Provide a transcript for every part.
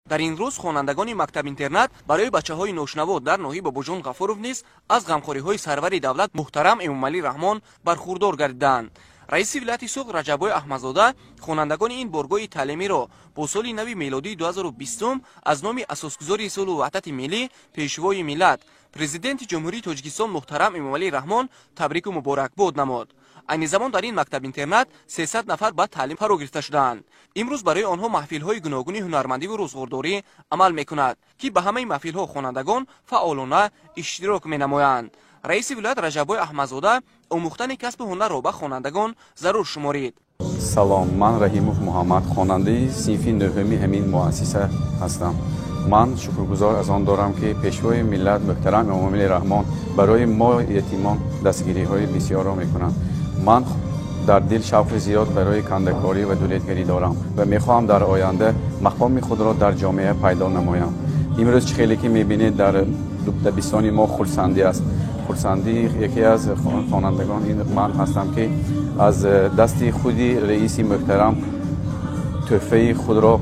Дар ин рӯз хонандагони мактаб-интернат барои бачаҳои ношунаво дар ноҳияи Бобоҷон Ғафуров низ аз ғамхориҳои сарвари давлат муҳтарам Эмомалӣ Раҳмон бархурдор гардиданд. Раиси вилояти Суғд Раҷаббой Аҳмадзода хонандагони ин боргоҳи таълимиро бо соли нави мелодии 2020 аз номи асосгузори сулҳу ваҳдати миллӣ, Пешвои миллат, Президенти Ҷумҳурии Тоҷикистон муҳтарам Эмомалӣ Раҳмон табрику муборакбод намуд. Айни замон дар ин мактаб-интернат 300 нафар ба таълим фаро гирифта шудаанд. Имрӯз барои онҳо маҳфилҳои гуногуни ҳунармандиву рӯзғордорӣ амал мекунад, ки ба ҳамаи маҳфилҳо хонандагон фаъолона иштирок менамоянд. Раиси вилоят Раҷаббой Аҳмадзода омӯхтани касбу ҳунарро ба хонандагон зарур шуморид. Салом, ман Раҳимов Муҳаммад, хонандаи синфи нӯҳуми ҳамин муассиса ҳастам. Ман шукргузор аз он дорам, ки Пешвои миллат муҳтарам Эмомалӣ Раҳмон барои мо ятимон дастгириҳои бисёрро мекунанд. Ман дар дил шавқи зиёд барои кандакорӣ ва дулетгарӣ дорам ва мехоҳам дар оянда мақоми худро дар ҷомеа пайдо намоям. Имрӯз чӣ хеле ки мебинед, дар дабистони мо хурсандӣ аст. Хурсандии яке аз хонандагон ин ман ҳастам, ки аз дасти худи раиси муҳтарам тӯҳфаи худро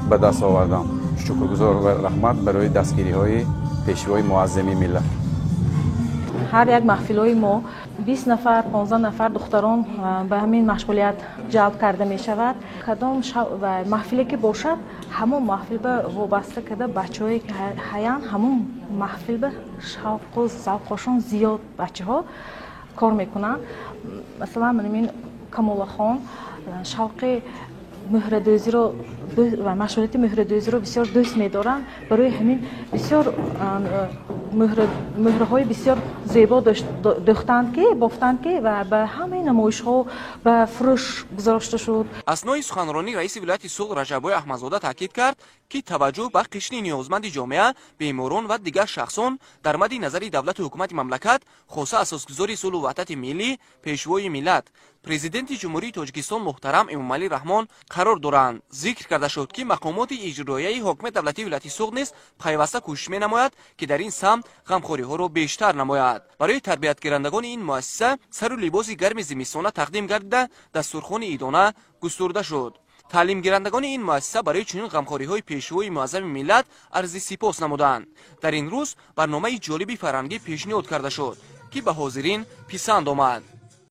ба даст овардам. Шукргузор ва раҳмат барои дастгириҳои Пешвои муаззами миллат. Ҳар як маҳфилҳои мо 20 нафар, 15 нафар духтарон ба ҳамин машғулият ҷалб карда мешавад. Кадом маҳфиле ки бошад, ҳамон маҳфил ба вобаста карда бачаҳое ки ҳаянд, ҳамон маҳфил ба шавқу завқошон зиёд бачаҳо кор мекунанд. Масалан, манамин Камолахон шавқи мӯҳрадӯзиро ва машғулияти мӯҳрадӯзиро бисёр дӯст медоранд. Барои ҳамин бисёр мӯҳраҳои бисёр зебо дӯхтанд, ки бофтанд, ки ва ба ҳамаи намоишҳо ба фурӯш гузошта шуд. Аснои суханронӣ раиси вилояти Суғд Раҷаббой Аҳмадзода таъкид кард, ки таваҷҷӯҳ ба қишри ниёзманди ҷомеа, беморон ва дигар шахсон дар мадди назари давлату ҳукумати мамлакат, хоса асосгузори сулҳу ваҳдати миллӣ, Пешвои миллат, Президенти Ҷумҳурии Тоҷикистон муҳтарам Эмомалӣ Раҳмон қарор доранд. Зикр карда шуд, ки мақомоти иҷроияи ҳокимияти давлатии вилояти Суғд низ пайваста кӯшиш менамояд, ки дар ин самт ғамхориҳоро бештар намояд. Барои тарбиятгирандагони ин муассиса сару либоси гарми зимистона тақдим гардида, дастурхони идона густурда шуд. Таълимгирандагони ин муассиса барои чунин ғамхориҳои Пешвои муаззами миллат арзи сипос намуданд. Дар ин рӯз барномаи ҷолиби фарҳангӣ пешниҳод карда шуд, ки ба ҳозирин писанд омад.